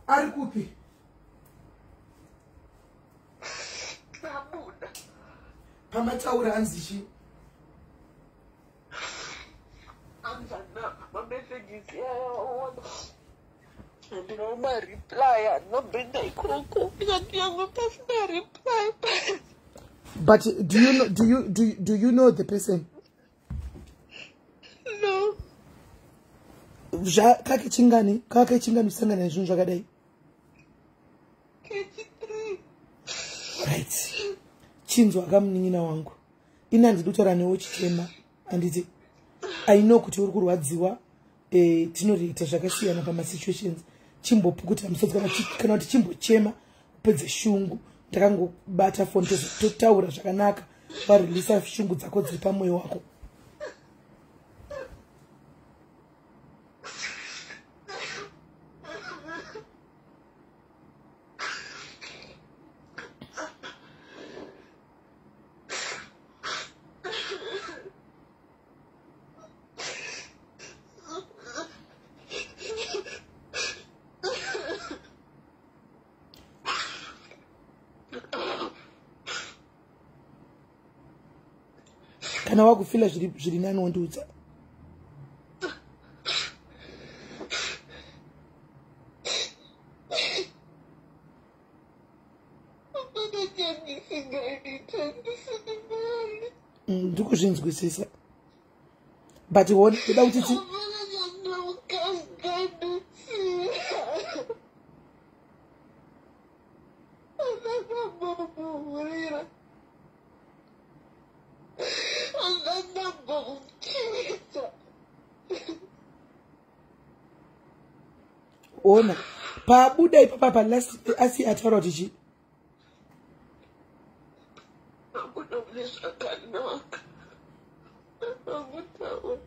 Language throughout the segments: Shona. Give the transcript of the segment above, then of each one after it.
Ari kupi? Abuda. Pamataura anzi chii? Anzi handina mamessages ayaona. Handina mareply, handinobhenda ikoko. Ndikati yangu pasina reply. But do you know, do you, do, do you know the person? No. Kake chingani? Kake chingani usangana nezvinhu zvakadai? Kechi 3. Right. Chinzwa kamunin'ina wangu. Ini handidi kutaura newe uchichema. Handiti I know kuti uri kurwadziwa. Tinoreacta zvakasiyana pamasituations. Chimbopukuta musodzi kana kuti chimbochema upedze shungu. Ndakangobata foni totaura zvakanaka, vareleasa shungu dzako dziri pamwoyo wako. Kana wakufila zviri nani wondiudza. Ndikuzvinzwisisa. But wona ndoda kuti ti ona pabuda ipapa pa last asi ataura kuti chi Abuda mune zvakanaka. Akutaura.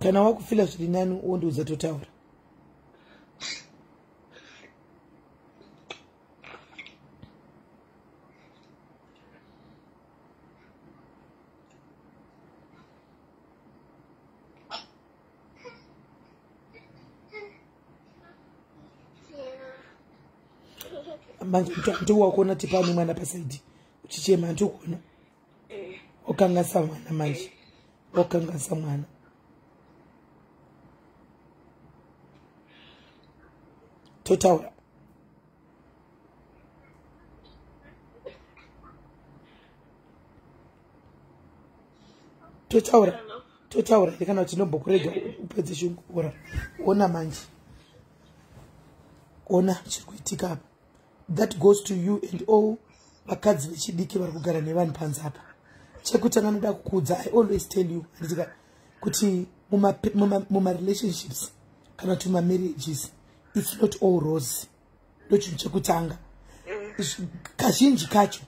Kana wakufila zviri nani wondiudza totaura. Manje ndikuwakuona kuti pane mwana pasaidi uchichema, handikuona. Wakanganisa mwana manje, wakanganisa mwana. Totaura. Totaura. Totaura here kana kuti tinombokurega upedze shungu? Ora. Ona manje. Ona chiri kuitika apa. That goes to you and all vakadzi vechidiki vari kugara nevanhu panze apa. Chekutanga ndoda kukuudza, I always tell you, handitika kuti mumarelationships kana kuti mumamarriages, it's not all rose. Ndochinhu chekutanga. Kazhinji kacho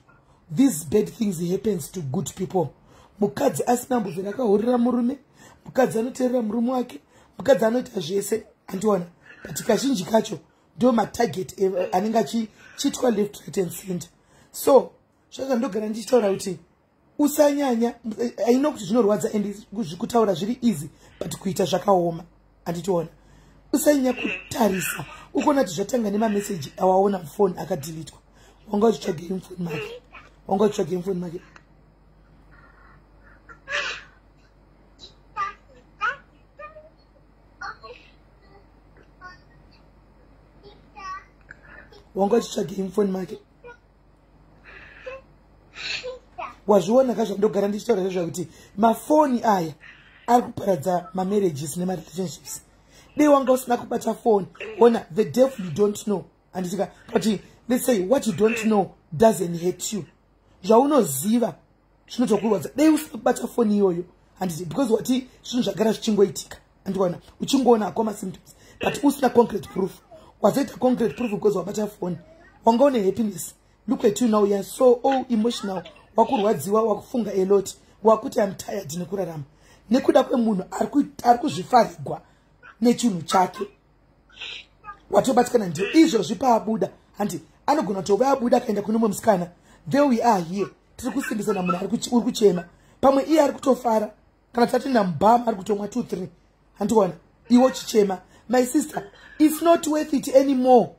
these bad things happens to good people. Mukadzi asina mbovhera akahurira murume, mukadzi anoteerera murume wake, mukadzi anoita zvese, andiona. But kazhinji kacho ndo matarget anenge achichitwa left, right and center. So zvazvandogara ndichitaura kuti usanyanya, I know kuti zvinorwadza and kutaura zviri easy, but kuita zvakaoma, handitiona. Usanyanya kutarisa, ukuona kuti zvatanga nemameseji awaona mufoni akadhilitwa. Wanga uchitsvagei mufoni make? Wanga uchitsvagei mufoni make? Wanga uchitsvagei mufoni make? Wazviona ka zvandogara ndichitaura zvezvakuti mafoni aya ari kuparadza mamarriages nemarelationships. Dei wanga usina kubata foni. Ona, the devil you don't know, handitika kuti let's say what you don't know doesn't hurt you. Zvaunoziva zvinotokurwadza. Dei usina kubata foni iyoyo, handiti? Because wati zvinhu zvagara zvichingoitika, andikuona uchingoona hako masymptoms, but usina concrete proof. Wazoita concrete proof because wabata foni. Wanga une happiness, look at you now, you are so all emotional, wakurwadziwa, wakufunga a lot, wakuti I'm tired nekurarama, nekuda kwemunhu ari kuzvifarigwa nechinhu chake. Watobatikana ndiyo izvozvi. Paabuda, handi anogona kutova abuda akaenda kune mumwe musikana. There we are here, tiri kusimbisana munhu uri kuchema. Pamwe iye ari kutofara, kana tatenda mubhama ari kutomwa 2 3, Handiwana iwe uchichema. My sister, it's not worth it anymore.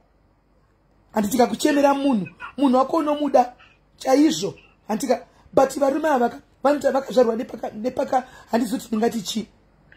Handitika kuchemera munhu, munhu wako unomuda chaizvo, handika, but varume ava vanoti vakazvarwa nepaka, handizoti ndingati chii.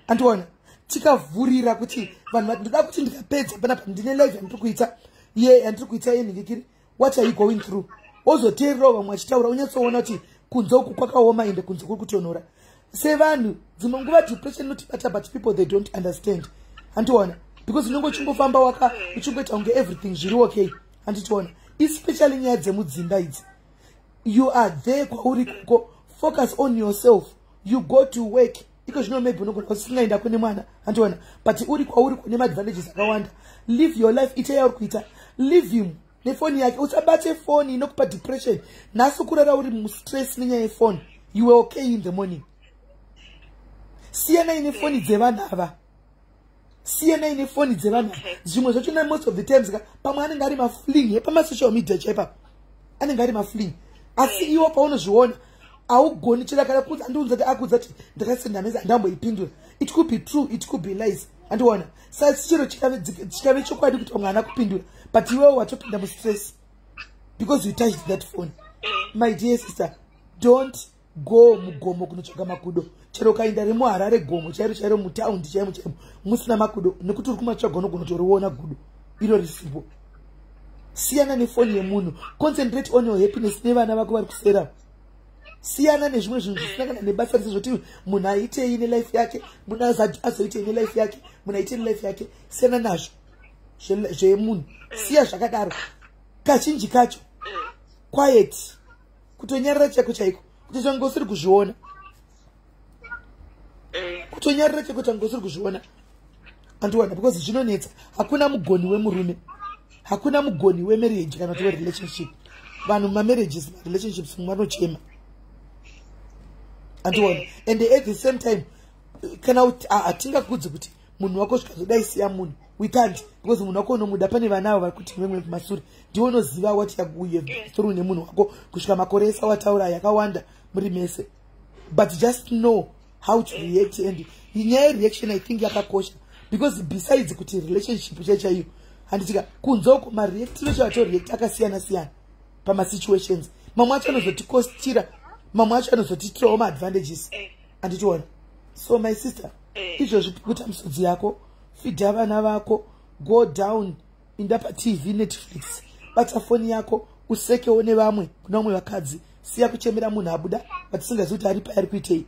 Handiona tikavhurira kuti vanhu, ndoda kuti ndikapedza panapa, ndine live yandiri kuita, ye yandiri kuita yenhingikiri, what are you going through, wozoteererawo vamwe vachitaura, unyatsoona kuti kunze uku kwakaoma, ende kunze kuri kutonhora. Sevanhu, dzimwe nguva depression inotibata, but people, they don't understand. Handiona, because unenge uchingofamba waka uchingoita kunge everything zviri okay. Handitiona, especially nyaya dzemudzimba idzi. You are there kwauri kuko, focus on yourself. You go to work iko zvino, maybe unogona usingaenda kune mwana, handiona, but uri kwauri kune maadvantages akawanda. Live your life, ite yauri kuita. Leave him nefoni yake. Usabate foni inokupa depression. Nhasi kurara uri mustress nenyaya yefoni. You were okay in the morning. Siyanai nefoni dzevanhu ava, siyanai nefoni dzevanhu. Zvimwe zvacho, most of the times ka, pamwe anenge ari mafling epamasocial media chaipapo, anenge ari mafling, asi iwo paunozviona haugoni chera kana kudza. Andiudza kuti akudza kuti ndakasenda message, handamboipindura. It could be true, it could be lies. Andiona sasi chero chikave chokwadi kuti vamwe haana kupindura, but iwewo watopinda mustress because you touched that phone. My dear sister, don't go mugomo kunotsvaga makudo. Chero ukaenda remuHarare, gomo chairo chairo, mutaundi chaimo chaimo musina makudo, nekuti uri kumatsvaga, unogona kutoriona gudo iro risipo. Siyana nefoni yemunhu. Concentrate on your happiness nevana vako vari kusera. Siyana nezvimwe zvinhu zvisina kana nebasa rese, zvoti munhu aitei nelife yake, munhu azoitei nelife yake, munhu aitei nelife yake. Siyana nazvo zvemunhu, siya zvakadaro. Kazhinji kacho quiet, kutonyarara chaiko chaiko, kuti change usiri kuzviona, kutonyarara chaiko, change usiri kuzviona. Andiwana, because zvinonetsa. Hakuna mugoni wemurume, hakuna mugoni wemarriage kana kuti werelationship. Vanhu mumamarriages, marelationships, vanochema. Andiona, and at the same time, kana hatingakudzi kuti munhu wako zvikazodai, siya munhu. We can't, because munhu wako unomuda. Pane vana avo vari kuti vemwe kumasure, ndiwe unoziva what you have through nemunhu wako kusvika makore ese awataura yakawanda muri mese. But just know how to react, and nyaya yereaction, I think, yakakosha, because besides kuti relationship chaichaiyo, handitika, kunze uko mareactiro chacho atoreact akasiyana siyana pamasituations. Mamwe acho anozotikostira, mamwe acho anozotitirawo maadvantages. Handitiona? So my sister, izvozvi pukuta misodzi yako, feeda vana vako, go down, inda paTV, Netflix, bata foni yako, usekewo nevamwe, kuna vamwe vakadzi. Siya kuchemera munhu abuda vatisingazivi kuti ari pai, ari kuitei.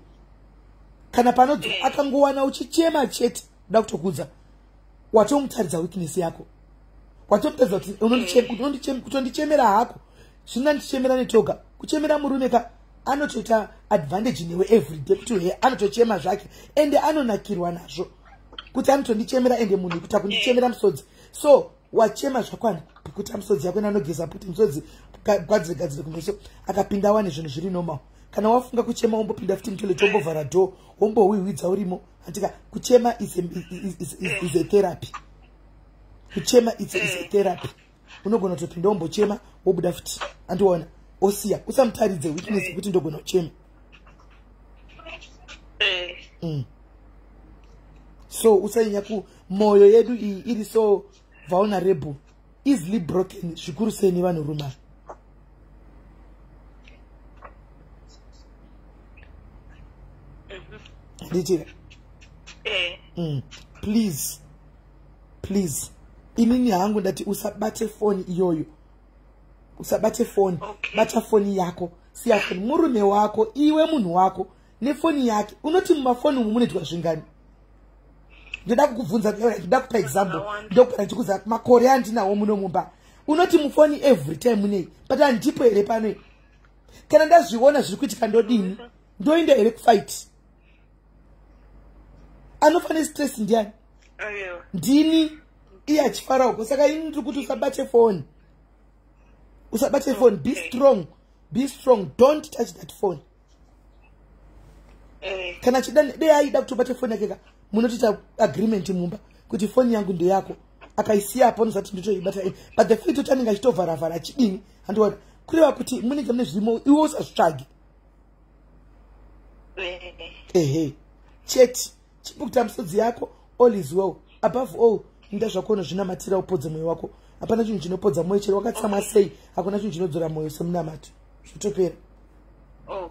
Kana panodzoka akangowana uchichema chete, uda kutokudza, watomutaridza weakness yako, watomutaridza kuti kutondichemera hako zvina ndichemera netoga. Kuchemera murume ka, anotoita advantage newe everyday, kuti he, anotochema zvake, ende anonakirwa nazvo kuti anotondichemera, ende munhu kuita kundichemera musodzi. So wachema zvakwana, pukuta musodzi yako, anogeza puti musodzi, gadzire gadzire kumeso, akapinda wane zvinhu zviri normal. Kana wafunga kuchema, wombopinda futi mutoilet, wombovhara door, wombohwihwidza urimo. Andika, kuchema is a therapy. Kuchema is a therapy. Unogona kutopinda, wombochema, wobuda futi. Andiona, osiya. Usamutaridze weakness yekuti ndogona kuchema. So usanyanya ku mwoyo yedu iyi iri so vulnerable, easily broken, zvikuru sei nevanhurume. Handitira? Please, please, inini hangu ndati usabate foni iyoyo, usabate foni. Bata foni yako, siya foni. Murume wako iwe, munhu wako nefoni yake. Unoti mumafoni umu munoitwa zvingani? Ndoda kukubvunza, ndoda kupa example. Ndokugara ndichikuudza makore andinawo muno mumba. Unoti mufoni every time munei? But handipo here pano? Kana ndazviona zviri kuitika, ndodini? Ndoinda here kufight? Anofanira stress ndiani? Ndini, iye achifarawo. Saka ini ndiri kuti usabate foni, usabate foni. Be strong, be strong, don't touch that phone. Kana chida dei aida kutobata foni yake ka, munotoita agreement mumba kuti foni yangu ndeyako. Akaisiya apo, anozati nditoibata ini. But the fact kuti anenge achitovharavhara achidini, handiona, kureva kuti munenge mune zvirimo, iwe usazvitsvage. Ehe, chete chipukuta misodzi yako. All is well. Above all, inda zvako unozvinamatira upodze mwoyo wako. Hapana chinhu chinopodza mwoyo, chero wakatsamwa sei, hakuna chinhu chinodzora mwoyo semunamato. Zvotopera.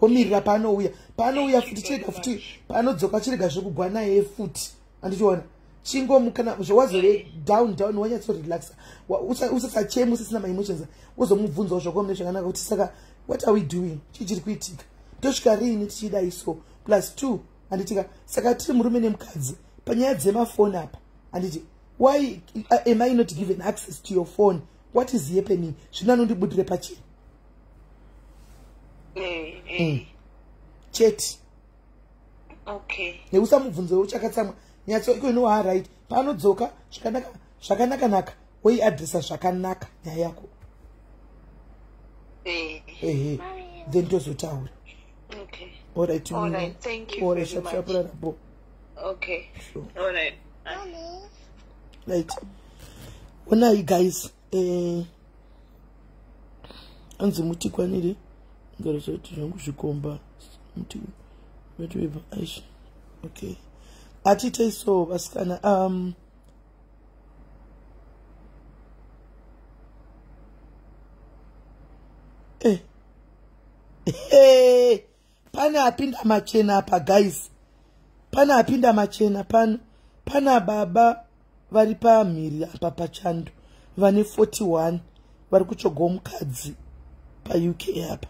Womirira paanouya, paanouya futi chirega futi, paanodzoka chirega zvekugwa naye futi. Andichiona chingomukana wazove down down, wanyatsorelaxa, usasachema, usisina maemotions, wozomubvunzawo zvako mune zvakanaka kuti saka what are we doing, chii chiri kuitika, tosvika riini tichidai so. Plus two, handitika, saka tiri murume nemukadzi panyaya dzemafoni apa, handiti? Why am I not given access to your phone? What is happening? Zvino anondibudire pachena chete. Neusamubvunzo uchakatsamwa, nyatso iko ino right. Paanodzoka zvakanaka zvakanaka naka, woiadresa zvakanaka nyaya yako. Ehe, then tozotaura. Alright. Alright, sharp sharp, rarabo. Okay. All right. Right, onai guys, anzi mutikwanire ngaro zvaiti zvangu zvikomba muti vatiwebva aish. Okay, atitei so vasikana. Pane apinda machena apa guys, pane apinda machena pano. Pana baba vari pamhiri apa pachando vane 41, vari kutsvogawo mukadzi paUK apa.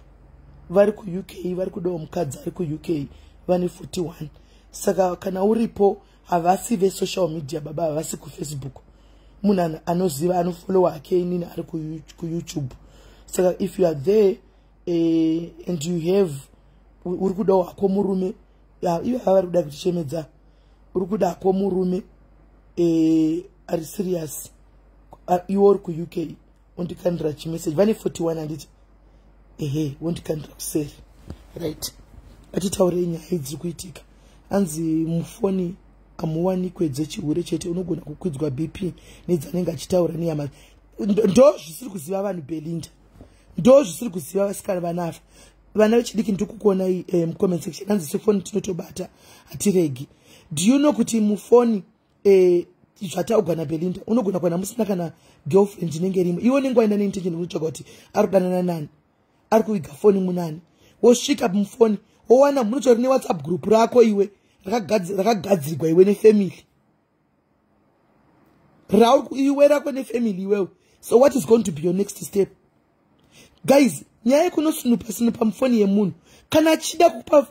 Vari kuUK, vari kudawo mukadzi ari kuUK, vane 41. Saka kana uripo, havasi vesocial media baba, havasi kuFacebook. Munhu anoziva anofollowa hake inini ari kuYouTube. Saka if you are there and you have, uri kudawo hako murume, ivo hava vari kuda kutichemedza, uri kuda hako murume ari serious, iwe uri kuUK, wondikandira chimessage. Vane 41, handiti? Ehe, wondikandira kuseri. Right, atitaurei nyaya dziri kuitika. Anzi mufoni hamuwanikwe dzechihure chete, unogona kukwidzwa BP nedzanenge achitaura nehama. Ndo zvisiri kuziva vanhu, Belinda, ndo zvisiri kuziva vasikana vanafa, vana vechidiki. Ndiri kukuonai mucomment section. Hanzi sefoni tinotobata, hatiregi. Do you know kuti mufoni, zvataugwa naBelinda, unogona kuwana musina kana girlfriend inenge irimo? Iwe unenge waenda neintention yekutsvaga kuti ari kudanana nani, ari kuviga foni munani. Wosvika mufoni, wowana munotori neWhatsApp group rako iwe rakagadzirwa iwe nefamily, iwe rako nefamily iwewe. So what is going to be your next step, guys? Nyaya yekunosunupa sinupa mufoni yemunhu, kana achida kupa,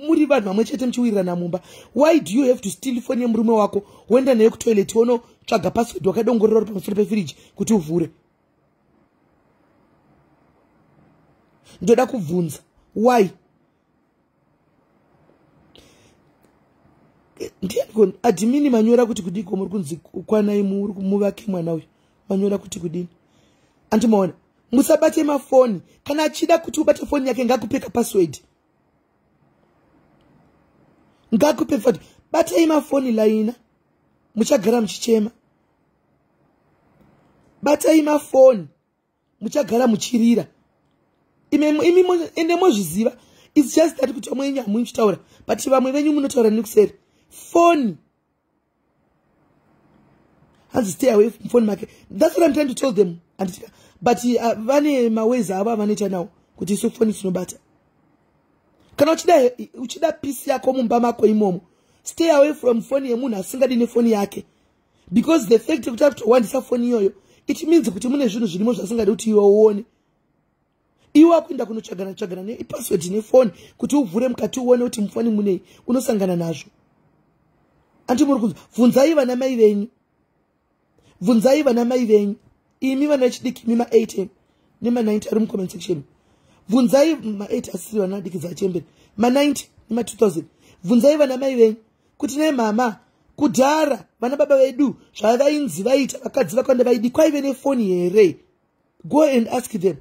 muri vanhu vamwe chete muchiwirirana mumba, why do you have to steal foni yemurume wako, woenda naye kutoilet, wonotsvaga password wakadongorera uri pamusoro pefiriji kuti uvhure? Ndoda kubvunza, why? Ndiani admin? Manyora kuti kudiko? Muri kunzi kwanai, muvake mwana uyu. Manyora kuti kudini? Andimaona. Musabate mafoni. Kana achida kuti ubate foni yake, ngakupe kapassword, ngakupe foni. Batai mafoni laina, muchagara muchichema. Batai mafoni, muchagara muchirira. Imi ende mozviziva. It's just that kuti vamwe venyu hamuchitaura, but vamwe venyu munotaura nekuseri foni. Hanzi stay away from phone make. That's what I'm trying to tell them, anditika? But vane maways avo avanoita nawo kuti isu foni tinobata. Kana uchida peace yako mumba mako imomo, stay away from foni yemunhu asingadi nefoni yake, because the fact yekuti akutowandisa foni iyoyo, it means kuti mune zvinhu zvirimo zvasingadi kuti iwe uone. Iwe wakuenda kunotsvagana tsvagana nepassword nefoni kuti uvhure mukati uone kuti mufoni munei, unosangana nazvo. Andi muri kunzwa? Bvunzai vana mai venyu, bvunzai vana mai venyu. Imi vana vechidiki, imi ma8 nema90 ari mucomment section, bvunzai. Ma8 asiri vana vadiki, dzachembere, ma90 nema2000, bvunzai vana mai venyu kuti nei mama, kudhara vana baba vedu zvavainzi vaita vakadzi vakawanda vaidi, kwaive nefoni here? Go and ask them.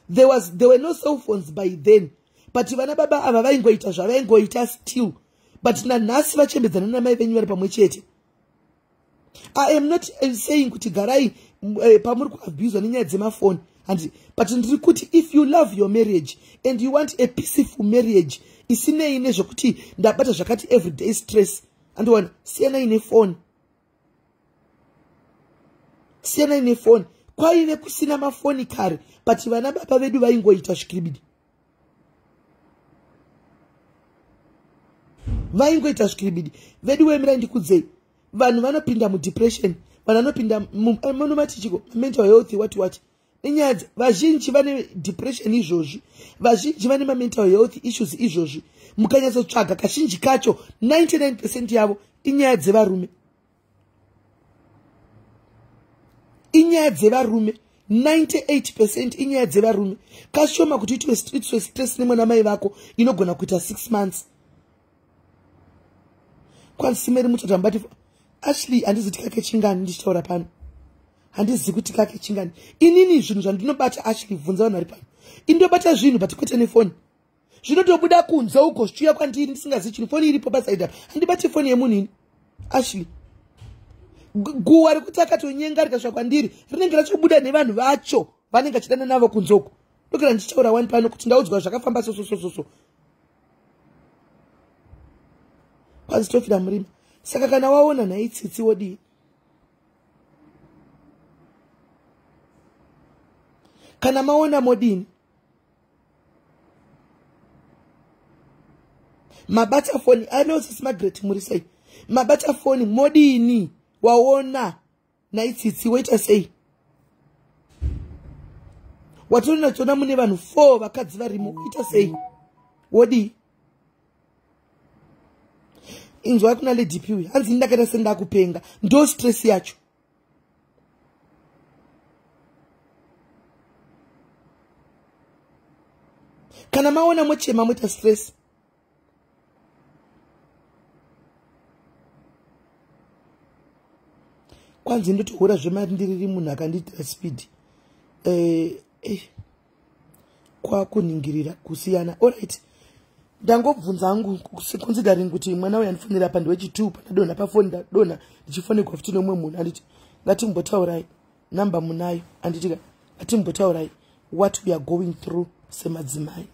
There were no cell phones by then, but vana baba ava vaingoita zvavaingoita still. But nanhasi vachembedzana namai venyu vari pamwe chete. I am not saying kuti garai pamuri kuabhuzwa nenyaya dzemafoni, handi? But ndiri kuti if you love your marriage and you want a peaceful marriage isinei nezvekuti ndabata zvakati everyday stress, andiona, siyanai nefoni. Siyanai nefoni. Kwaive kusina mafoni kare, but vana baba vedu vaingoita zvikiribidi. Vaingoita zvikiribidi. Vedu wemirai ndikudzei. Vanhu vanopinda mudepression, vanhu vanopinda munomati chiko mental health what what. Nenyaya vazhinji vane depression izvozvi, vazhinji vane mamental health issues izvozvi. Mukanyatsotsvaga kazhinji kacho 99% yavo inyaya dzevarume. Inyaya dzevarume 98% inyaya dzevarume. Kashoma kuti itwe stress nemwana mai vako inogona kuita 6 months. Kwanzi Simeri mutata mubati Ashley, handizi kuti kake chingani ndichitaura pano. Handizi kuti kake chingani. Inini zvinhu zvandinobata Ashley, bvunza vanhu vari pano. Indobata zvinhu but kwete nefoni. Zvinotobuda kunze uko zvichiuya kwandiri ndisingazivi chinhu. Foni iripo pasaidi apa. Handibati foni yemunhu ini. Ashley. Guwa rekuti akatonyenga rikasvika kwandiri rinenge rachobuda nevanhu vacho vanenge vachidana navo kunze uko. Ndogara ndichitaura wani pano kuti ndaudzwa zvakafamba so so so so. Kwanzi tofira murima. Saka kana waona nhai Tsitsi wodii? Kana maona modini? Mabata foni, anozi Margaret muri sei? Mabata foni modini? Waona nhai Tsitsi woita sei? Watoona tona mune vanhu 4 vakadzi varimo, ita sei? Wodii? Inzwa kuna Lady Piwi, hanzi ndakaita sendakupenga, ndo stress yacho. Kana maona mochema moita stress. Kwanzi ndotohura zvemari ndiriri munhu akandiitira speed. Kwakuningirira kusiyana. Alright. Ndangobvunza hangu considering kuti mwana uyu andifonera apa ndewechi2 pandadonha pafoni ndadonha ndichifonegwa futi nemumwe munhu. Handiti ngatimbotaurai namba munayo, handiti ngatimbotaurai what we are going through semadzimai.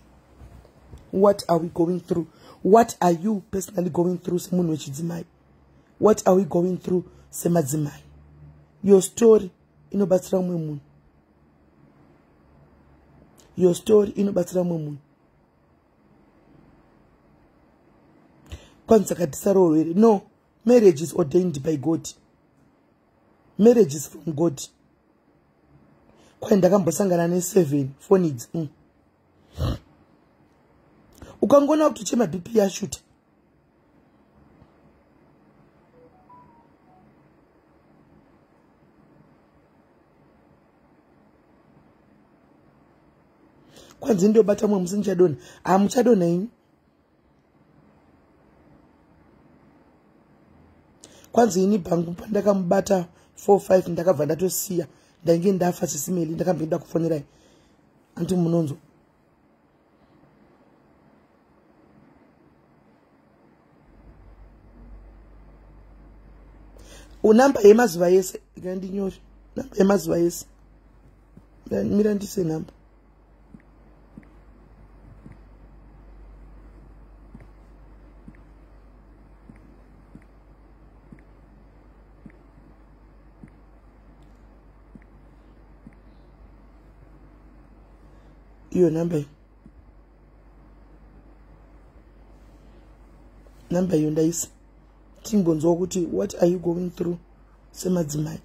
What are we going through? What are you personally going through semunhu wechidzimai? What are we going through semadzimai? Your story inobatsira mumwe munhu. Your story inobatsira mumwe munhu. Kwanzi akatisaroorwe here? No, marriage is ordained by God. Marriage is from God. Kwai ndakambosangana ne7 phone idzi. Ukangoona kuti chema BP yashuta. Kwanzi ndobata mumwe musi ndichadonha. Hamuchadonha ini. Kwanzi ini bhangu pandakamubata 4-5 ndakabva ndatosiya. Ndainge ndafa Sisimeli, ndakamboenda kufonerai. Anti munonzwa. Unamba yemazuva yese ngandinyore. Namba yemazuva yese. Mira ndise namba. Iyo namba iyo. Namba iyo ndaisa. Tingonzwa kuti what are you going through semadzimai?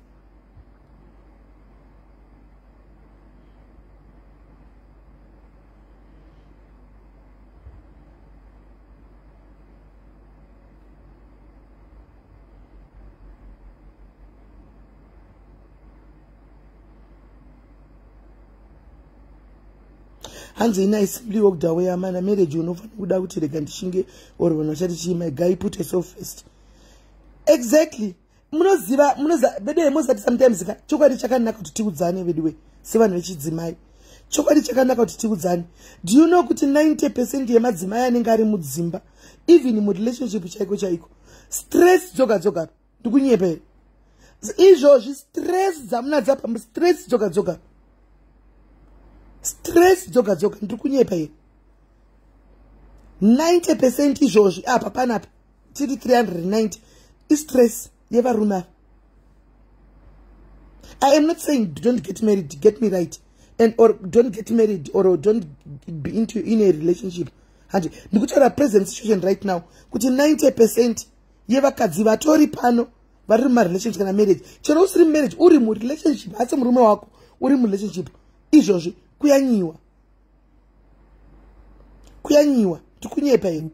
Hanzi ina I simply walked away. Amana marriage unofanira kuda kuti rega ndishinge or vanhu vachati chii. My guy, put yourself first. Exactly. Munoziva veduwe mozati sometimes ka chokwadi chakanaka kuti tiudzane veduwe sevanhu vechidzimai. Chokwadi chakanaka kuti tiudzane. Do you know kuti 90% yemadzimai anenge ari mudzimba even murelationship chaiko chaiko stress dzoga dzoga. Ndikunyepa here? Izvozvi stress dzamunadzo apa, stress dzoga dzoga. Stress dzoga dzoga. Ndiri kunyepa here? 90% izvozvi apa panapa tiri 390 istress yevarume ava. I am not saying don't get married, get me right, and or don't get married or don't be into in a relationship. Handi ndikutaura present situation right now kuti 90% yevakadzi vatori pano vari mumarelationship kana marriage, chero usiri marriage, uri murelationship, asi murume wako uri murelationship, izvozvi kuyanyiwa, kuyanyiwa, tikunyepa here?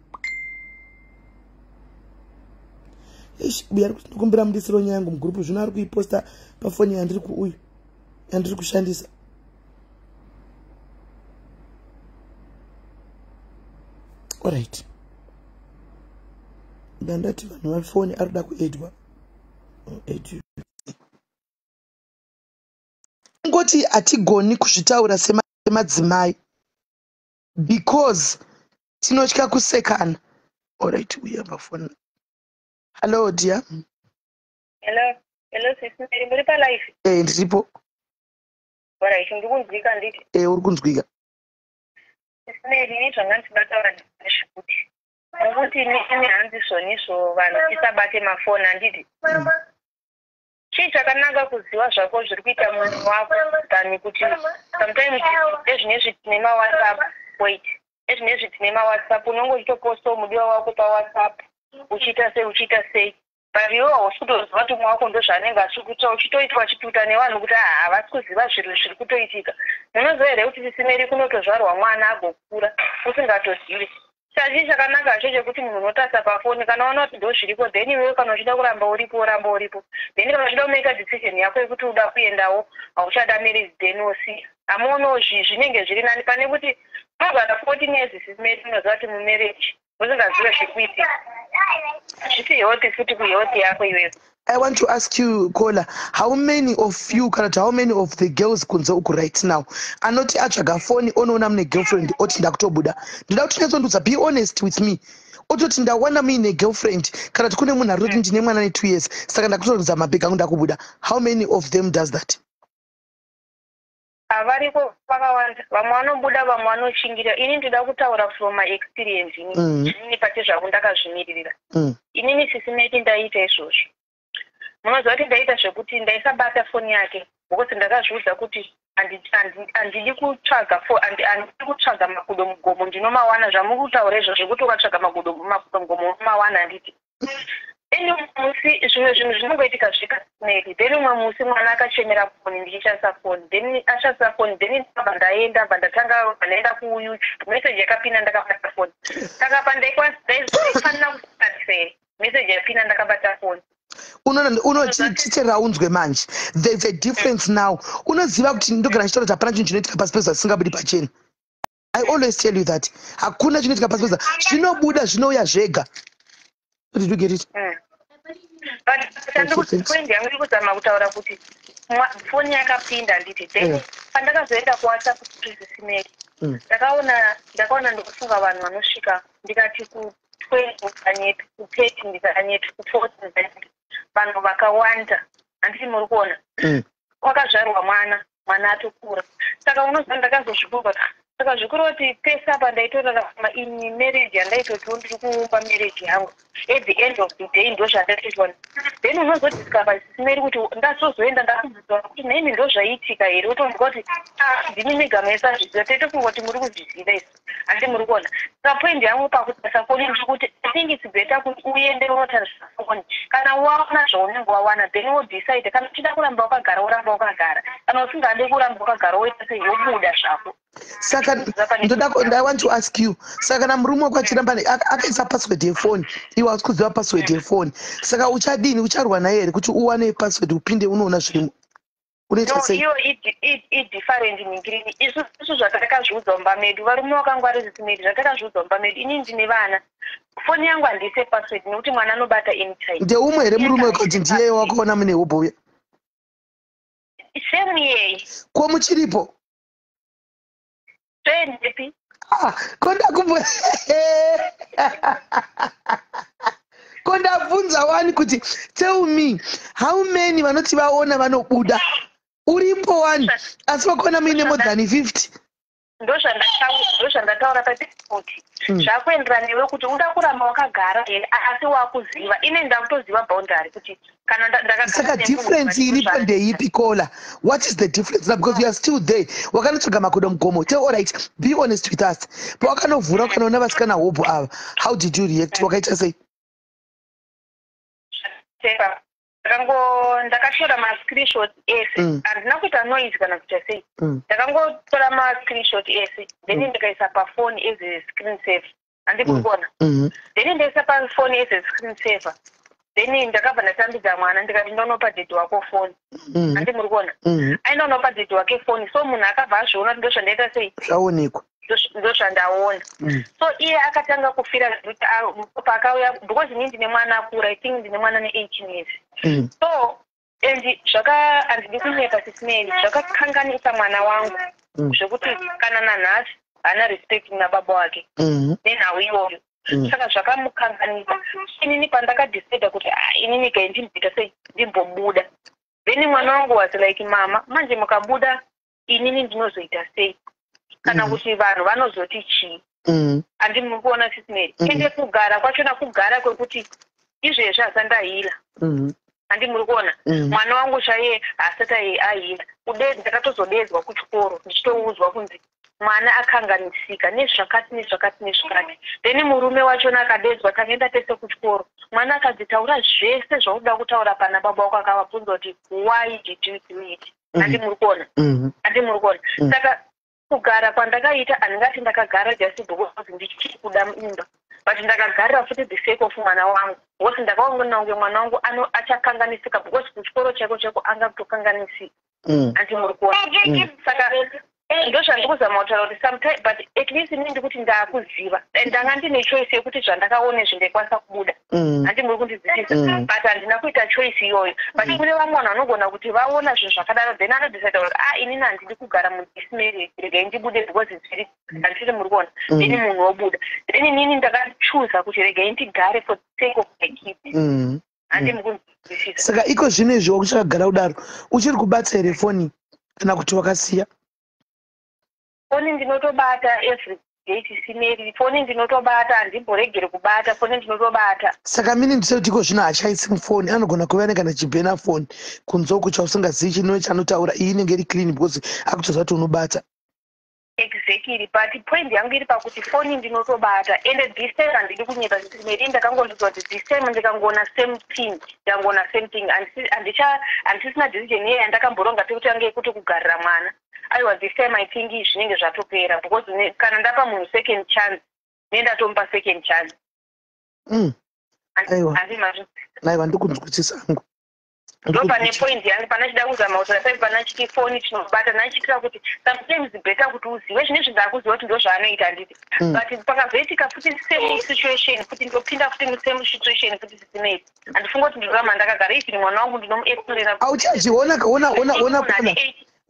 Eish, uyu ari kuti ndikumbira mundisiro nyaya yangu mugroup, zvino ari kuiposta pafoni yandiri kuuyu yandiri kushandisa. Alright, ndandati vanhu vafoni ari kuda kuedwa edu ngoti hatigoni kuzvitaura semadzimai because tinotya kusekana. Alright, uya pafoni. Hello dear. Hello, hello Sis Mary, muri palive? Eh, ndiripo. Alright, ndikunzwika nditi? Eh, uri kunzwika. Sis Mary, ini zvanga ndichida ndezvekuti nokuti inini hanzi zvonizvo vanhu tisabate mafoni, handiti? Chii chakanaka kuziva zvako zviri kuita munhu wako than kuti sometimes ezvinezvi tine maWhatsApp, wait, ezvinezvi tine maWhatsApp, unonge uchitopostawo mudiwa wako paWhatsApp, uchiita sei, uchiita sei, but iwe hausi kutoziva kuti umwe wako ndozvaanenge achiri kuita, uchitoitwa chituta nevanhu kuti aa, havasi kuziva zviro zviri kutoitika. Munoziva here kuti Sis Mary, kunotozvarwa mwana agokura usingatozivi? Chachii chakanaka hacho chekuti munhu unotarisa pafoni, kana waona kuti ndo zviriko, then iwewe kana uchida kuramba uripo, woramba uripo. Then kana uchida kumeka decision yako yekuti uda kuendawo, hauchada marriage, then wosiya. Hamuonawo zvinenge zviri nani pane kuti unogara 14 years, Sis Mary, unoziva kuti mumarriage usingazive zviri kuitika? Hazvisi healthy futi kuhealth yako iwewe. I want to ask you, caller, how many of you, kana kuti how many of the girls kunze uku right now anoti atsvaga foni, onoona mune girlfriend, oti ndakutobuda? Ndoda kuti unyatsondiudza, be honest with me. Ototi ndawana muine girlfriend, kana kuti kune munhu ari kutoti ndine mwana ne2 years, saka ndakutorodza mabhegi angu, ndakubuda. How many of them does that? Havariko vakawanda. Vamwe vanobuda, vamwe vanoshingira. Ini ndoda kutaura from my experience ini. Inini pati zvangu ndakazvimiririra. Inini, Sis Mary, ndaiita izvozvo. Munoziva kuti ndaita zvekuti ndaisabata foni yake because ndakazviudza kuti handidi kutsvaga handidi kutsvaga makudo mugomo, ndinomawana. Zvamuri kutaura izvo zvekuti ukatsvaga makudo mugomo unomawana, handiti? Then musi zvimwe zvinhu zvinongoitika zvega, Mary. Then umwe musi mwana akachemera foni ndichishandisa foni, then ashandisa foni, then ndabva ndaenda, bva ndatanga, bva ndaenda kuYouTube, message yakapinda ndakabata foni. Saka pandaifanira kutarisa here message yapinda ndakabata foni? Unoona, unochiterera unzwe manje, there's a difference now. Unoziva kuti ndogara ndichitaura kuti hapana chinhu chinoitika pasi pezuva zvisingabudi pachena. I always tell you that hakuna chinoitika pasi pezuva, zvinobuda, zvinouya zvega. Did you get it? But chandikuti yangu iri kuzama kutaura kuti foni yakapinda, handiti? Then pandakazoenda kuWhatsApp, Sis Mary, ndakaona ndikufunga vanhu vanosvika, ndikati ku20 ndikanyepi, ku30 ndikanyepi, ku40 ndikanyepi, vanhu vakawanda, handiti muri kuona? Kwakazvarwa mwana, mwana atokura. Saka unoziva ndakazozvifunga, saka zvikuru kuti pese apa ndaitorarama ini marriage yandaitotiwo ndiri kuumba marriage yangu, at the end of the day ndo zvandaitoitwa. Then unozodiscover, Sis Mary, kuti ndazozoenda ndakubvunza kuti naimi ndo zvaiitika here, utonzwa kuti ah, ndimi mega maisazviziva, taitofunga kuti muri kuzviziva isu, handi muri kuona? Saka point yangu pakutarisa foni ndikuti I think it's better kuti uende unotarisa foni. Kana waona zvaunenge wawana, then wodecide kana uchida kuramba wakagara, woramba wakagara. Kana usingadi kuramba wakagara, woita sei? Wobuda zvako. Saka ndoda, I want to ask you, saka kana murume wako achiramba akaisa password yefoni, iwe hausi kuziva password yefoni, saka uchadini? Ucharwa naye here kuti uwane password, upinde unoona zvirimo? Unoita No. sei? Iyo idifferent ningirini. Isusu zvatakazviudza mumba medu, varume vakangwari, Sis Mary, zvatakazviudza mumba medu, inini ndine vana, foni yangu handiise password nekuti mwana anobata anytime. Ndeumwe here murume wako kuti ndiye wakaona mune hobho uya? Same yei. Ko muchiripo? Toendepi? Ah, ko ndabvunza wani kuti tell me how many vanoti vaona vanobuda. Uripo wani, asi vakaona muine more than 50. Ndozvandataura papi kuti zvakuenderana newe kuti uda kuramba wakagara here, asi wakuziva. Ine ndakutoziva boundary kuti kana ndakagara Saka nemunhu, difference but iripo ndeipi, Kola? What is the difference now? Because you are still there. Wakanotsvaga makudo mugomo. Tell, all right, be honest with us. Pawakanovhura ukanoona vasikana hobho ava, how did you react? Wakaita sei? Ndakatora mascreenshot ese. Handina kuita noise kana kuita sei. Ndakangotora mascreenshot ese, then ndikaisa pafoni as a screen saver, handiri kuona. Then ndaisa pafoni as a screen saver, then ndakabva ndatambidza mwana, ndikati, "Ndonopa daddy wako foni." Handi muri kuona? Mm. Ainonopa daddy wake foni, so munhu akabva azviona kuti ndozvandaita sei. Zvaonekwa. Ndozvandaona. So iye akatanga kufira kuti paakauya, because ini ndine mwana akura, I think ndine mwana ne18 years. So and zvaka, handidi kunyepa, Sis Melly, zvakakanganisa mwana wangu zvekuti kana nanhasi haana respect nababa wake nenhau iyoyo. Saka zvakamukanganisa. Inini pandakadecida kuti, "Ah, inini kai ndimboita sei, ndimbobuda," then mwana wangu was like, "Mama, manje mukabuda inini ndinozoita sei, kana kuti vanhu vanozoti chii?" Handi muri kuona, Sis Melly? Ende kugara kwachona, kugara kwekuti izvezvi hasandahila. Handi muri kuona? Mwana wangu chaiye haasati ahila. Ndakatozodedzwa kuchikoro ndichitoudzwa kunzi mwana akanganisika nezvakati nezvakati nezvakati. Then murume wachona akadedzwa, takaenda tese kuchikoro. Mwana akadzitaura zvese zvauda kutaura pana baba wako, akavabvunza kuti, "Why did you do it?" Handi muri kuona? Handi muri kuona? Saka kugara kwandakaita, handingati ndakagara just because ndichiri kuda imba, but ndakagarira futi the sake of mwana wangu, because ndakaona kunge mwana wangu achakanganisika, because kuchikoro chaiko chaiko anga kutokanganisika. Handi muri kuona? Saka ndozvandiri kuzama kutaura kuti sometime, but at least inini ndikuti ndaakuziva and ndanga ndine choice yekuti zvandakaona izvi ndaikwanisa kubuda. Handi muri kundidzidzisa? But handina kuita choice iyoyo, but kune vamwe vanhu vanogona kuti vaona zvinhu zvakadaro, then anodecida kuti, "Ah, inini handidi kugara muthis marriage, regai ndibude," because zviri, handisiri muri kuona? Then munhu wobuda. Then inini ndakachuza kuti regai ndigare for the sake of my kids. Handi muri kundidzidzisa? Saka iko zvino izvi wakuchakagara kudaro, uchiri kubata here foni kana kuti wakasiya? Foni ndinotobata every day, Sis Melly. Foni ndinotobata, handimboregeri kubata foni, ndinotobata. Saka mini ndisekuti iko zvino hachaisi mufoni, anogona kuva nekana chibhena foni kunze uku chausingazivi chinove chanotaura. Iyi inenge iri clean because akutoziva kuti unobata. Exactly, but point yangu iri pakuti foni ndinotobata, ende this time handidi kunyepa, Sis Melly, ndakangozvidzwa kuti this time ndikangoona same thing, ndikangoona same thing, handisisina decision iye yandakamboronga pekutange yekuti kugarira mwana. Aiwa, this time I think zvinenge zvatopera, because kana ndapa munhu second chance, nendatomupa second chance. Aiwa. Handimazvi? Aiwa, ndikunzwisisa hangu. Ndo pane point yangu pana chida kuzama kutaura sai pana chiti foni tinobata, nachiitira kuti sometimes better kuti uzive zvinezvi. Ndakuziva kuti ndo zvaanoita, handiti? But pakazoitika futi same situation futi, ndopinda futi musame situation futi, Sis Melly, handifunga kuti ndinoramba ndakagara. Even mwana wangu ndinomuexplaina. Auchazviona, ona, ona, ona, ona,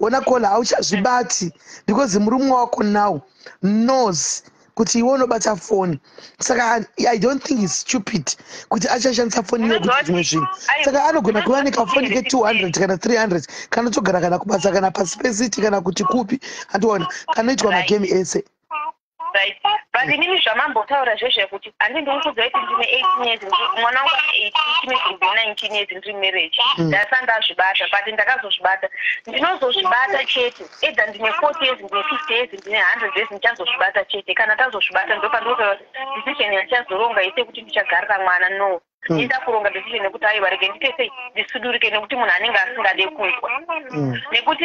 ona, Kola, hauchazvibati because murume wako now knows kuti iwe unobata foni. Saka I don't think is stupid kuti achashandisa foni iyoyo kuti zvimwe zvinhu. Saka anogona kuva nekafoni ke200 kana 300 kanotogara kana kubasa kana pasi pesiti kana kuti kupi, andiona kanoitwa magame ese. Right, but inini zvamambotaura zvezvekuti handi ndikukudzai kuti ndine 18 years, mwana wangu ane 18, ndine 19 years ndiri marriage. Ndasa ndazvibata, but ndakazozvibata, ndinozozvibata chete either ndine 40 years, ndine 50 years, ndine 100 years, ndichazozvibata chete. Kana tazozvibata, ndopandinotaura decision yandichazoronga ise kuti ndichagarira mwana. No, ndida kuronga decision yekuti aiwa, rege ndite sei, ndisudurike, nekuti munhu anenge asingade kunzwa. Nekuti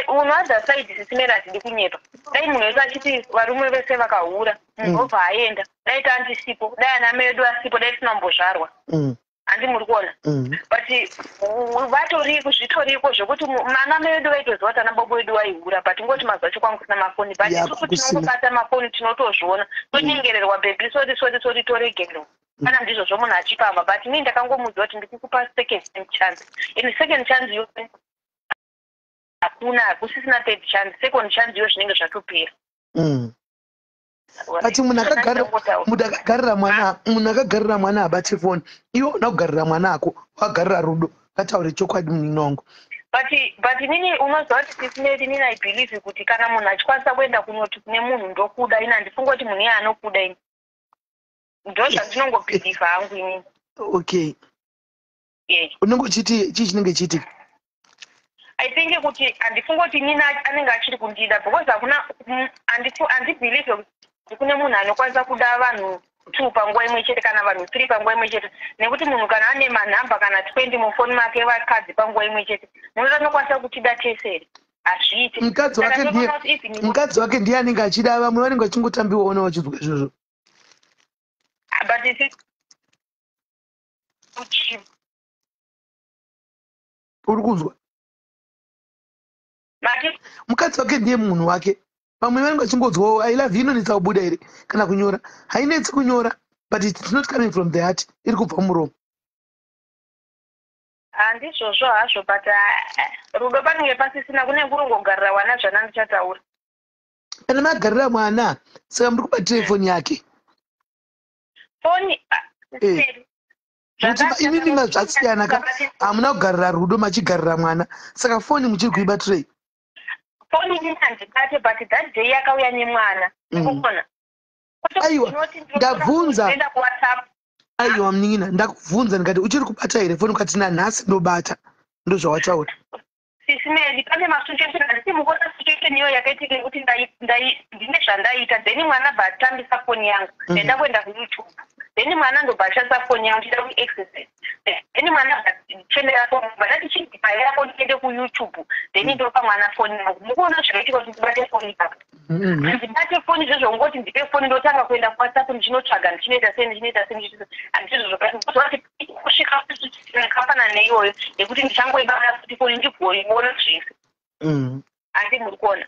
on other side, Sis Melly, handidi kunyepa, dai munhu wese achiti varume vese vakahura, munhu obva aenda, dai tandisipo, dai ana mai edu asipo, dai tisina kumbozvarwa. Handi muri kuona? But vatoriko, zvitoriko zvekuti ana mai edu vaitoziva kuti ana baba edu vaihura, but ngoti mazuva acho kwangu kusina mafoni, but isusu tinongobata mafoni, tinotozviona, tonyengererwa, "Baby, sorry, sorry, sorry," toregererwa kana ndizvozvo munhu achipamba. But inini ndakangomudza kuti ndikukupa second chance, and second chance yo hakuna, hakusisina third chance. Second chance yo zvinenge zvatopera. But munhu akagarira mwana abate foni, iwe una kugarira mwana ako, wakagarira rudo. Ngataure chokwadi, muninongo. But inini, unoziva kuti, Sis Melly, inini I believe kuti kana munhu achikwanisa kuenda kunoti kune munhu, "Ndokuda," ini handifungi kuti munhu iye anokuda. Ini ndo zvandinongobelieva hangu inini. Unenge uchiti chii chinenge chiitika? I think kuti handifungi kuti inini anenge achiri kundida, because hakuna handibelieve kuti kune munhu anokwanisa kuda vanhu two panguva imwe chete, kana vanhu three panguva imwe chete, nekuti munhu kana ane manhamba kana 20 mufoni make, vakadzi panguva imwe chete, munoti anokwanisa kutida tese here? Hazviiti. Mukadzi Saka wake ndinoona kuti even Mukadzi wake ndiye anenge achida, vamwe vanenge vachingotambiwaona vachinzwa izvozvo. But isi kuchi Uri kunzwa? Mati? Mukadzi wake ndiye munhu wake, vamwe vanenge vachingonzwawo. "I love you" inonetsa kubuda here kana kunyora? Hainetsi kunyora, but it's not coming from the heart, iri kubva mumuromo. Handizvozvo hazvo, but rudo panenge pasisina, kune kurongogarira wana zvana ndichataura. Kana magarira mwana, saka muri kubatira foni yake? Foni Nekuti imimi mazvasiyana ka, hamuna kugarira rudo, machigarira mwana, saka foni muchiri kuibatirei? Foni inini handibate, but that day yakauya nemwana. Ndikuona. Aiwa, ndabvunza. Enda kuWhatsApp. Aiwa munin'ina, ndakubvunza ndikati, "Uchiri kubata here foni?" Ukati, "Nanhasi ndobata." Ndozvawataura. Sis Melly, pane masituation, handiti mukuona situation iyoyo yakaitika yekuti ndine zvandaita, then mwana bva atambisa foni yangu. Ndaenda kuenda kuYouTube, then mwana ndobva ashandisa foni yangu ndichida kuexercise, then mwana bva chemera foni, bva ndati, "Chindipa yako ndiende kuYouTube." Then ndopa mwana foni yangu. Mukuona zvakaitika kuti ndibate foni ipapo? Handibate foni izvozvo, ngoti ndipe foni, ndotanga kuenda kuWhatsApp, ndichinotsvaga, ndichinoita sei, ndichinoita sei, ndichinoita sei. Handizvozvo kuti kusvika yakafanana neiyoyo yekuti ndichangoibata futi foni ndigoiona zvese. Handi muri kuona?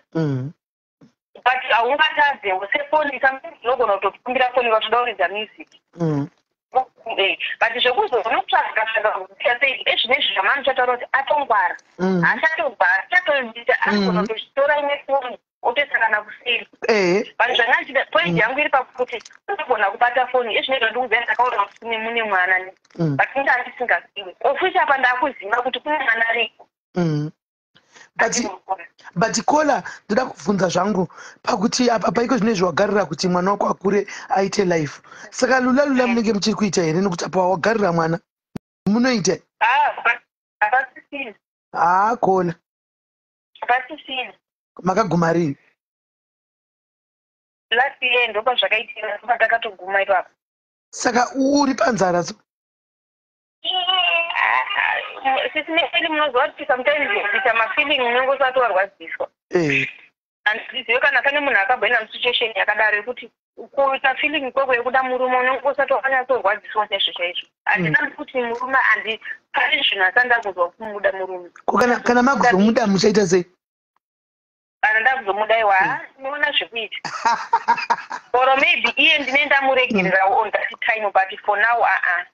But haungatadzewo sefoni, sometimes unogona kutokumbira foni vatoda kuridza music. But zvekuzonotsvaga tsvaga kuita sei, ezvinezvi zvamanochataura kuti atongwara, haachatogwara, achatoita, anogona kutochitora imwe foni otoisa kana kuseri. But zvanga ndichida, point yangu iri pakuti unogona kubata foni ezvinezvi ndikuziva, ndakaona kuti kune mune mwana ne but inge handisingazivi ofisi apa, ndakuziva kuti kune mwana ariko. But kola, ndoda kubvunza zvangu pakuti apa paiko zvinezvi wagarira kuti mwana wako akure aite life, saka lula lula munenge muchiri kuita here? Nekuti apa wagarira mwana, munoita? Ah, but hapasisina. Haa, kola. Hapasisina. Makaguma rini? Last year ndopazvakaitika, ndopatakatoguma ipapo. Saka uri panzara so? Sis Melly, munoziva kuti sometimes kuita mafeeling unenge usati warwadziswa. Handizive kana pane munhu akamboenda musituation yakadaro yekuti kuita feeling kwekwe yekuda murume, unenge usati wakanyatsorwadziswa chaizvo chaizvo. Handina kuti murume handi pane zvinhu asati ndakuzwa kumuda murume. Ko kana makuzomuda muchaita sei? Kana ndakuzomuda, iwa unoona zvekuita, or maybe iye ndine ndamuregererawo on that time, but for now, aa.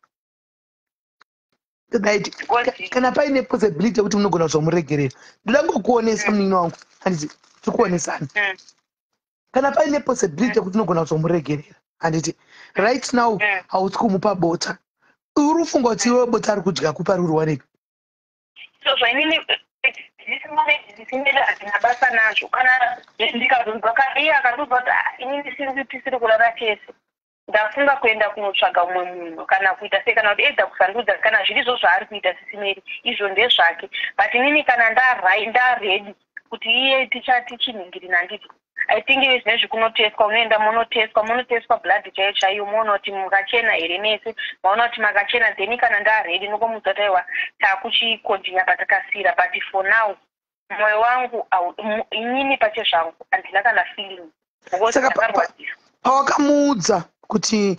Right, kana paine possibility yekuti munogona kuzomuregerera, ndoda ngokuonesa, munin'ina wangu, handiti tiri kuonesana? Kana paine possibility yekuti unogona kuzomuregerera, handiti right now hausi kumupa bota, uri kufunga kuti iwe bota ari kudya kupa ruri wanika? So zvainini zvisinei, handina basa nazvo. Kana ndikazonzwa, kana iye akandozwa kuti, "Ah, inini siri tisiri kurara tese, ndafunga kuenda kunotsvaga umwe munhu," kana kuita sei, kana kuti edza kusandudza, kana zvirizvo zvaari kuita, Sis Melly, izvo ndezvake. But inini kana ndaready kuti iye tichati chinhingirina, handiti I think zvinezvi kunotestwa, unoenda munotestwa, munotestwa blood chaiyo chaiyo, moona kuti makachena here mese, maona kuti makachena, then kana ndaready nokomudza kuti, "Aiwa, takuchicontinue patakasira." But for now mwoyo wangu inini pachezvangu handina kana feeling because Saka ndakarwadziswa. Pawakamuudza kuti,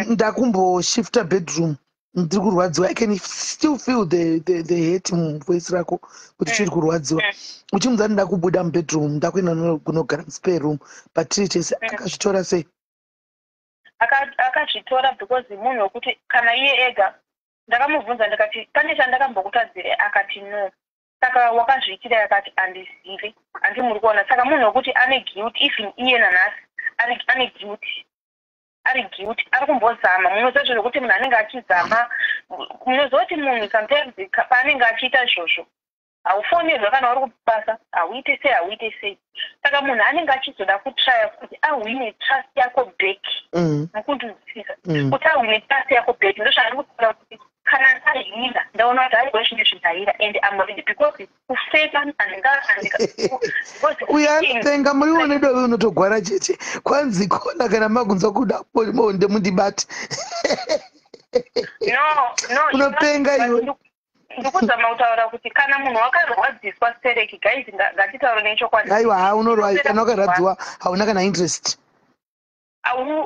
"Ndakumboshifta bedroom, ndiri kurwadziwa," I can still feel the hate muvoice rako kuti chiri kurwadziwa. Uchimuudza kuti, "Ndakubuda mubedroom, ndakuenda kunogara muspare room," but tiri tese, akazvitora sei? Akazvitora because munhu wekuti kana iye ega, ndakamubvunza ndikati, "Pane chandakambokutadzire?" Akati, "No." "Saka wakazviitira?" Akati, "Handizivi." Handi muri kuona? Saka munhu wekuti ane guilt, even iye nanhasi ane guilt, ari guilty, ari kumbozama. Munoziva zvinhu zvekuti munhu anenge achizama, munoziva kuti munhu sometimes paanenge achiita izvozvo. Haufonirwa kana uri kubasa, hauiti sei, hauiti sei. Saka munhu anenge achizoda kutraya kuti ahwine trust yako back. Mukundinzwisisa? Kuti ahwine trust yako back, ndozvaari kutaura kuti kana ndahila, ndaona kuti aiwa, zvinezvi ndahila and am ready, because kufeka handinga. Uyo anopenga muriwo nedovi unotogwara chete. Kwanzi kona kana makunzwa kuda bonde, mundibate. No. Unopenga iwe. Ndikuzama kutaura kuti kana munhu wakarwadziswa stereki, guys, ngatitaure nechokwadi. Aiwa, ha, unorwa kana wakarwadziwa, hauna kana interest.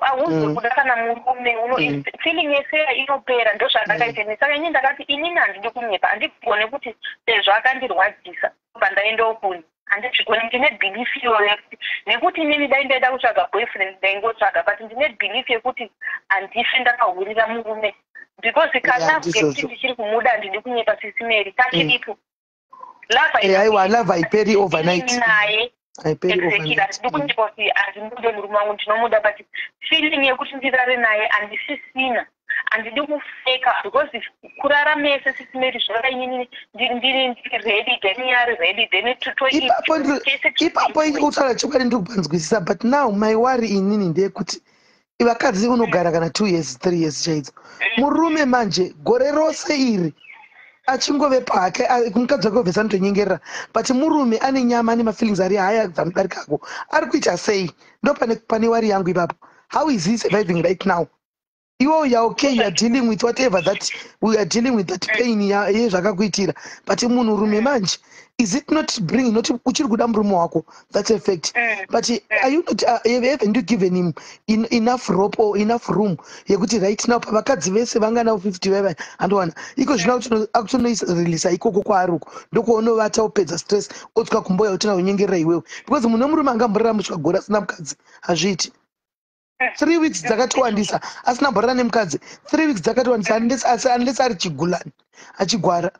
Hauzi kuda kana murume uno feeling yese inopera. Ndo zvandakaita ini. Saka ini ndakati inini handidi kunyepa, handigone kuti sezvo akandirwadzisa bva ndaendawo kuni, handizvigoni. Ndine belief iyoyo yekuti nekuti inini dai ndaida kutsvaga boyfriend, ndaingotsvaga, but ndine belief yekuti handife ndakahurira murume, because kana ndizvozvo. kekuti ndichiri kumuda, handidi kunyepa, Sisi Mary, kachiripo love. Aiwa, love haiperi overnight. Naye. Haiperi Exactly. overnight. Handidi kunyepa kuti handimude murume wangu, ndinomuda, but feeling yekuti ndirare naye handisisina. Handidi kufeka, because kurara mese, Sisi Mary, zvava inini ndiri ready, then iye ari ready, then Ipapo ipapo kutaura chokwadi, ndiri kupanzwisisa, but now my worry inini ndeyekuti vakadzi unogara kana 2 years, 3 years chaidzo, murume manje gore rose iri achingove pake, mukadzi wake obvesa anotonyengerera, but murume ane nyama, ane mafeelings ari haya dzanodarikako, ari kuita sei? Ndo pane worry yangu ipapo. How is he surviving right now? Iwo you are okay, you are dealing with whatever that we are dealing with, that pain yezvakakuitira, but munhurume manje, is it not bringing not uchiri kuda murume wako? That's a fact. But are you not haven't you given him enough rope or enough room yekuti right now pavakadzi vese vanganavo 50 vaiva, handiwana iko zvino akutonoireleasa ikoko kwaari uko, ndokuonovata, opedza stress, otswa kumboya utina kunyengerera iwewe, because munhu wemurume angamborara musvika gore asina mukadzi? Hazviiti. 3 weeks dzakatowandisa asina mborara nemukadzi. 3 weeks dzakatowandisa, unless ari chigulani achigwara.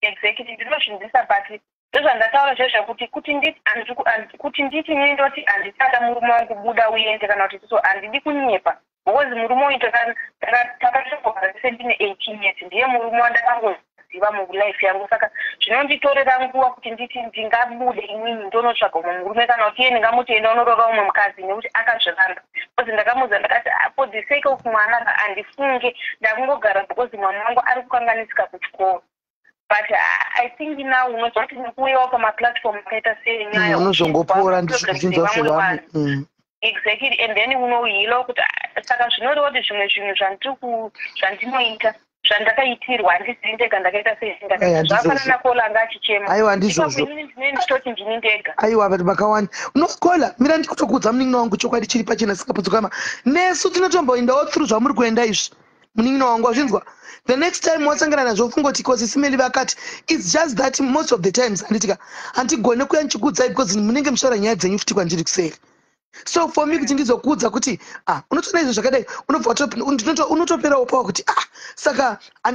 Exactly, ndinozvinzwisa, but ndozvandataura zvezvekuti kuti nditi inini ndoti handisada murume wangu, buda uende, kana kuti so, handidi kunyepa, because murume uyu takatogara tese ndine 18 years, ndiye murume wandakangoziva mulife yangu. Saka zvinonditorera nguva kuti nditi ndingabude inini ndonotsvaga umwe murume, kana kuti iye ndingamuti enda unorova umwe mukadzi, nekuti akazviramba, because ndakamuudza ndakati, "Ah, for the sake of mwana handifunge, ndakungogara because mwana wangu ari kukanganisika kuchikoro." But I think now unoziva kuti nekuuyawo pamaplatform akaita senyaya Unozongopora ndizvinzwa zvevamwe. Exactly, and then unoheala kuti, ah, saka zvinoreva kuti zvimwe zvinhu zvandinoita, zvandakaitirwa, handizii ndega ndakaita sei. Aya, ndizvozvo. Zvafanana Kola anga achichema. Aiwa, ndizvozvo. Ipapo inini ndinenge ndichitoti ndini ndega. Aiwa, vanhu vakawanda unokola mira, ndikutokuudza munin'ina wangu, chokwadi chiri pachena singaputsikama. Nesu tinotomboendawo through zvamuri kuenda izvi, munin'ina wangu, wazvinzwa? The next time wasangana nazvo, fungoti kosi simeli vakati. It's just that most of the times, handitika, handigone kuya ndichikuudzai because munenge muchitaura nyaya dzenyu futi kwandiri kuseri. So for me kuti ndizokuudza kuti, ah, unotoona izvo zvakadai, unobva unotoperawo pawa kuti, ah, saka ah,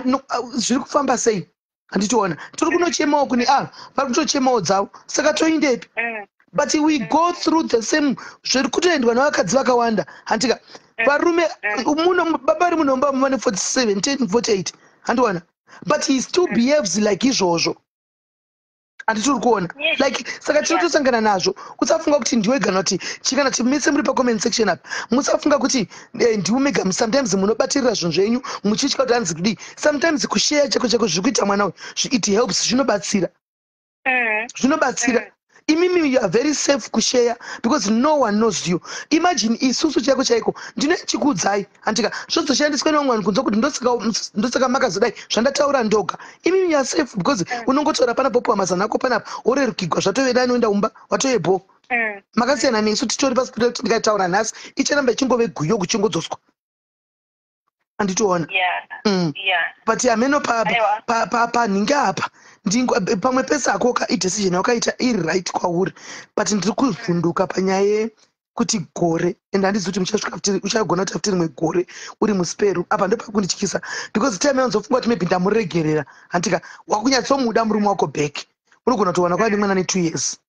zviri kufamba sei? Handitiona tiri kunochemawo kune, ah, vari kutochemawo dzavo, saka toindepi? But we go through the same zviri kutoendwa nevakadzi vakawanda, handika? Varume muno, baba vari munomba mune 47, 10, 48, handiwana, but he still behaves like izvozvo, handiti? Uri kuona? Like, saka tinotosangana nazvo. Usafunga kuti ndiwe kana kuti chikana kuti mese muri pacomment section apa, musafunga kuti ndiwe mega. Sometimes munobatirira zvinhu zvenyu muchitya kuti hanzi kudii. Sometimes kusheya chako chako zviri kuita mwana uyu, it helps, zvinobatsira. Zvinobatsira. Imimi, you are very safe kusheya because no one knows you. Imagine isusu chaiko chaiko, ndinochikuudzai, handika, zvozoshandiswa nevamwe vanhu kunze kuti ndosaka makazodai, zvandataura ndoga. Imimi, you are safe because unongotaura panapo, wopiwa mazano ako panapa, worerukigwa, zvatove dani, oenda umba, watove bho. Makasiyana nesu titori pasi kuti ndikataura nhasi, icharamba ichingove guyo kuchingodzoswa, handitoona? But hameno Aiwa. Panhingi apa, pamwe pese akoka idecision yawakaita iri right kwauri, but ndiri kuvhunduka panyaya yekuti gore, and handizi kuti muchasvika futi, uchagona kuti futi rimwe gore uri musiperu apa. Ndopakundityisa, because time yaunzofunga kuti maybe ndamuregerera, handika, wakunyatsomuda murume wako back, unogona kutowana kwava nemwana ne2 years.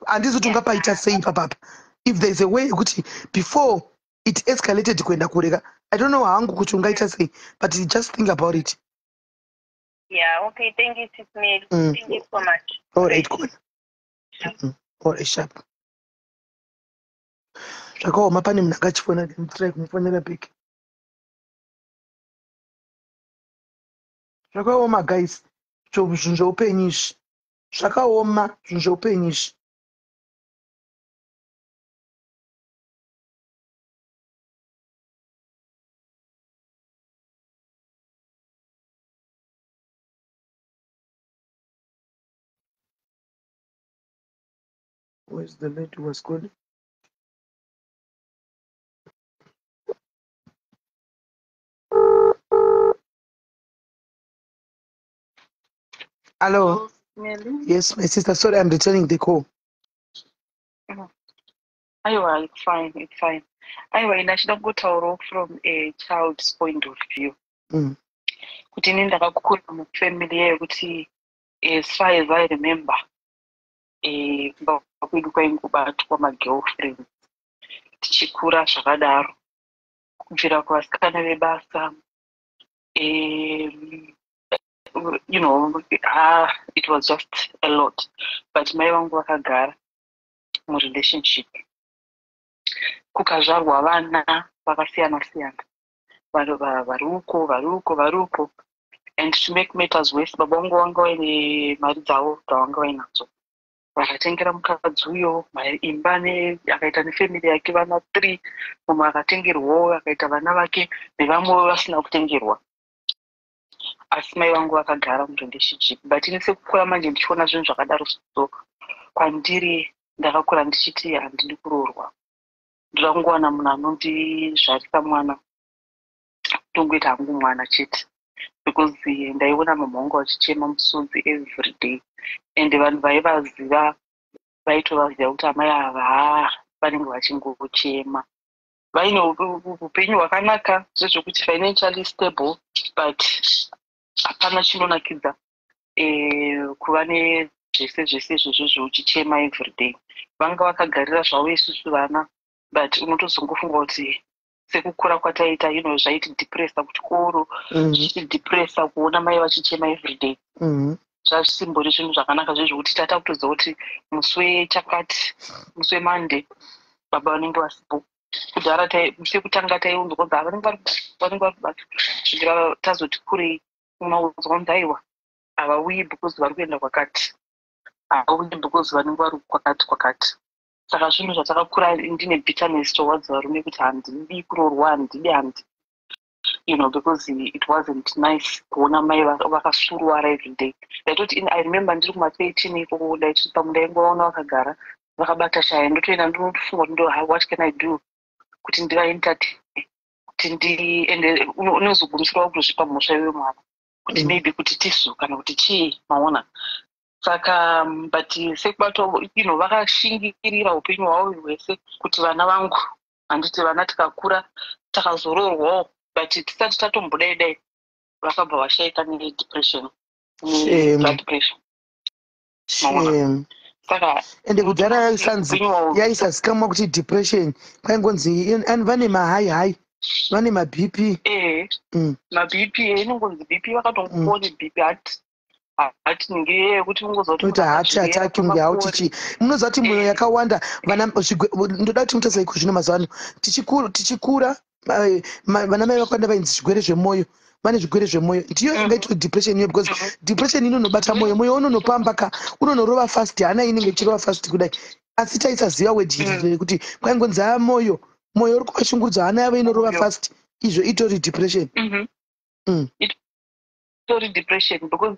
Handizi kuti ungapaita sei papapa. If there is a way yekuti before it escalated kuenda kureka, I don't know hangu kuti ungaita sei, but just think about it. Yeah, okay, thank you, Sis Mary. Thank you so much. All right, kona. All right, sharp. Zvakaoma, pane munhu angachifona, try kumufonera back. Zvakaoma guys, zvinhu zveupenyu izvi. Zvakaoma zvinhu zveupenyu izvi. Where's the lady who was calling? Hello. Yes, my sister. Sorry, I'm returning the call. Aiwa, it's fine, it's fine. Aiwa, ina chida kungotaurawo from a child's point of view. Kuti ini ndakakura mufamily yekuti, as far as I remember, kumba kwedu kwaingobatwa magirlfriends tichikura zvakadaro, kubvira kuvasikana vebasa. It was just a lot, but mai vangu vakagara murelationship, kukazvarwa vana vakasiyana siyana, vari uko, vari uko, vari uko. And to make matters worse, baba vangu vanga vaine mari dzavo dzavanga vainadzo, vakatengera mukadzi uyo imba, akaita nefamily yake, vana 3. Mumwe akatengerwawo, akaita vana vake, nevamwe vasina kutengerwa, asi mai vangu vakagara murelationship. But ini sekukura manje ndichiona zvinhu zvakadaro, so kwandiri ndakakura ndichiti handidi kuroorwa, ndoda kungowana munhu anondizvarisa mwana, tongoita hangu mwana chete, because ndaiona mama vangu vachichema musodzi every day, and vanhu vaivaziva vaitovaziva kuti amai ava haa vanenge vachingochema. Vaine upenyu hwakanaka zvezvekuti financially stable, but hapana chinonakidza kuva nezvese zvese izvozvo uchichema everyday. Vanga vakagarira zvavo isusu vana, but unotozongofunga kuti sekukura kwataita, zvaitidepressa kuchikoro, zvichitidepressa kuona mai vachichema everyday. Zvasimbori zvinhu zvakanaka zvezvokuti tata kutoziva kuti musi wechakati, musi weMonday, baba vanenge vasipo. Kudhara musi wekutanga taiunzwa kunzi vanenge vari kubasa, vanenge vari kubasa, svikira tazoti kurei unaudzwa kunzi aiwa, havauyi because vari kuenda kwakati, havauyi because vanenge vari kwakati kwakati. Saka zvinhu zvatakakura ndine bitterness towards varume, kuti handidi kuroorwa, handidi, handi because it wasn't nice kuona mai vakasuruwara everyday. Ndaitoti, I remember ndiri kuma13 ikoko, ndaitoti pamwe ndaingovaona vakagara vakabata shaya, ndotoenda ndinofunga kuti ndo what can I do kuti ndivaentertain, kuti ndi ende unozogumisira wakutozvipa mhosva iwe mwana kuti maybe kuti tisu kana kuti chii, maona. Saka but sekubatwa, vakashingirira upenyu hwavo hwese kuti vana vangu, handiti vana tikakura takazoroorwawo, but tisati tatombodai dai vakabva vashaika nedepression, neblood pressure. Saka ende kudhara yaisanzi, yaisazikamwa kuti depression, kwaingonzi vane mahigh high, vane maBP. MaBP, inongonzi BP, vakatongopiwa neBP, hati hati ngeyekuti ungozoti kuti heart attack, kunge hauti chii. Munoziva kuti mwoyo yakawanda vana, ndoda kuti mutasa iko zvino mazuva ano tichikura, vana mai vakawanda vainzi zvigwere zvemwoyo, vane zvigwere zvemwoyo. Ndiyo ingaitwa depression iyo, because depression inonobata mwoyo, mwoyo unonopamba ka, unonorova fast, hana inenge ichirova fast kudai. Asi taisaziva word rekuti kwaingonzi a mwoyo, mwoyo uri kuvashungurudza, hana yavo inorova fast, izvo itori depression. Itori depression, because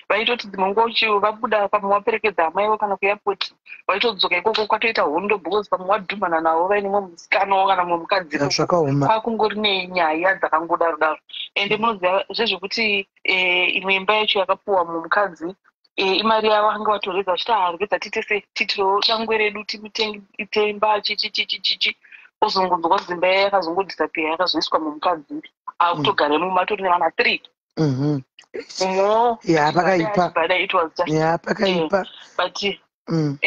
vaitoti dzimwe nguva uchi vabuda, pamwe waperekedza amaivo kana kuairport, vaitodzoka ikoko kwatoita hondo, because pamwe wadhumana navo vaine mumwe musikanawo kana mumwe mukadzi. Zvakaoma. Kwakungori nenyaya dzakangodaro daro. Ende munoziva zvezvekuti imwe imba yacho yakapuwa mumukadzi, imari yavo vanga vatoreza, vachiti regedza tiite se tiitirewo dangwe redu, timutenge imba, chichichichichichi. Ozongonzwa kuti imba iya yakazongodisappear, yakazoiswa mumukadzi akutogara imomo, atori nevana 3. Mumwewo Ya, pakaipa. It was just Ya, pakaipa. But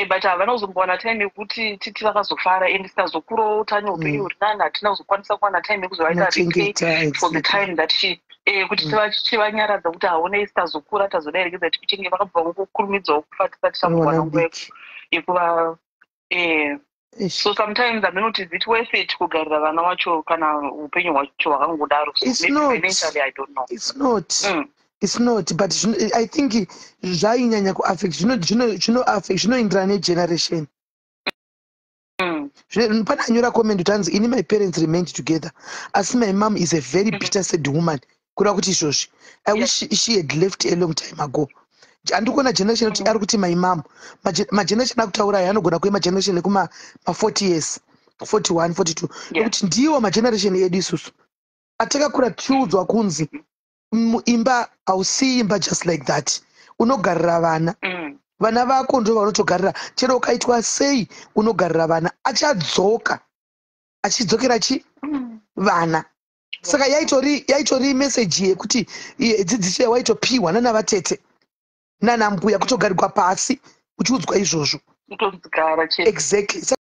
but havana kuzombowana time yekuti titi vakazofara, and tikazokurawo tane upenyu huri nani, hatina kuzokwanisa kuwana time yekuzovaita repay Kunochengeta, for the time that she Kuti tivanyaradza kuti haona, isi tazokura, tazodai, regedza tikuchenge. Vakabva vangokurumidzawo kufa tisati tambowana nguva yekuva. So sometimes haminoti, is it worth it kugarira vana wacho kana upenyu hwacho hwakangodaro? So It's maybe not. financially, I don't know. It's not. It's not, but I think zvainyanya kuaffect, zvinoenderana negeneration. Pane anyora comment kuti hanzi, "Ini my parents remained together, asi my mom is a very bitter, sad woman." Kureva kuti izvozvi I wish she had left a long time ago. Handiri kuona generation kuti ari kuti my mom, mageneration akutaura aya anogona kuve mageneration ekuma ma40 years, 41, 42, nekuti ndiwo mageneration edu isusu atakakura tichiudzwa kunzi imba hausiyi imba just like that, unogarira vana. Vana vako ndo vaunotogarira, chero ukaitwa sei unogarira vana. Achadzoka, achidzokera chi vana. Saka yaitori meseji yekuti dzidziso yawaitopiwa nana vatete nana mbuya, kutogarirwa pasi uchiudzwa izvozvo. Kutonzigara chete. Exactly.